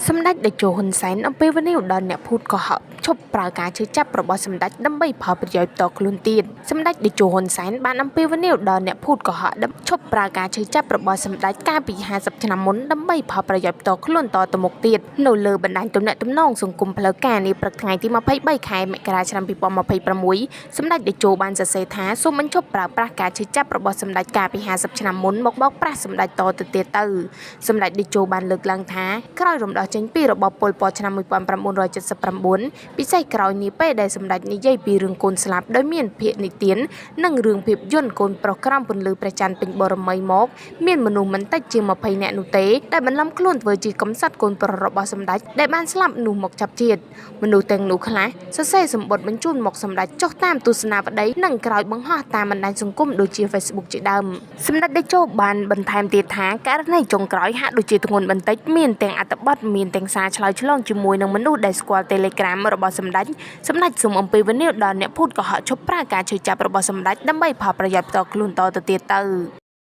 សម្ដេចតេជោហ៊ុនសែនអំពាវនាវដល់អ្នកភូតកុហកឈប់ប្រើការឈឺចាប់របស់សម្ដេចដើម្បីផលប្រយោជន៍ផ្ទាល់ខ្លួនទៀតសម្ដេចតេជោហ៊ុនសែនបានអំពាវនាវដល់អ្នកភូតកុហកឈប់ប្រើការឈឺចាប់របស់សម្ដេចកាលពី50ឆ្នាំមុនដើម្បីផលប្រយោជន៍ផ្ទាល់ខ្លួនតទៅមុខទៀតនៅលើបណ្ដាញទំនាក់ទំនងសង្គមផ្លូវការនាព្រឹកថ្ងៃទី23ខែមករាឆ្នាំ2026សម្ដេចតេជោបានសរសេរថាសូមបញ្ឈប់ប្រើប្រាស់ការឈឺចាប់របស់សម្ដេចកាលពី50ឆ្នាំមុនមកបោកប្រាស់សម្ដេចតទៅទៀតទៅសម្ដេចតេជោបានលើកឡើងថាក្រោយរំដោះចេញពីរបបប៉ុលពតឆ្នាំ1979ពិសេសក្រោយនេះពេលដែលសម្ដេចនិយាយពីរឿងកូនស្លាប់ដោយមានភាគនិទាននិងរឿងភាពយន្តកូនប្រុសក្រោមពន្លឺព្រះច័ន្ទពេញបរមីមកមានមនុស្សមិនតិចជាង20នាក់នោះទេដែលបន្លំខ្លួនធ្វើជាកំសត់កូនប្រុសរបស់សម្ដេចដែលបានស្លាប់នោះមកចាប់ជាតិមនុស្សទាំងនោះខ្លះសរសេរសម្បត្តិបញ្ជូនមកសម្ដេចចុះតាមទស្សនាវដ្តីនិងក្រោយបង្ហោះតាមបណ្ដាញសង្គមដូចជា Facebook ជាដើមសម្ដេចតេជោបានបន្ថែមទៀតថាករណីចុងក្រោយហាក់ដូចជាធ្ងន់បន្តិចមានទាំងអត្ថបទមានទាំងសារឆ្លើយឆ្លងជាមួយនឹងមនុស្សដែលស្គាល់ Telegram របស់សម្ដេចសម្ដេចសូមអំពាវនាវដល់អ្នកភូតកុហកឈប់ប្រើការឈឺចាប់របស់សម្ដេចដើម្បីផលប្រយោជន៍ផ្ទាល់ខ្លួនតទៅទៀតទៅ។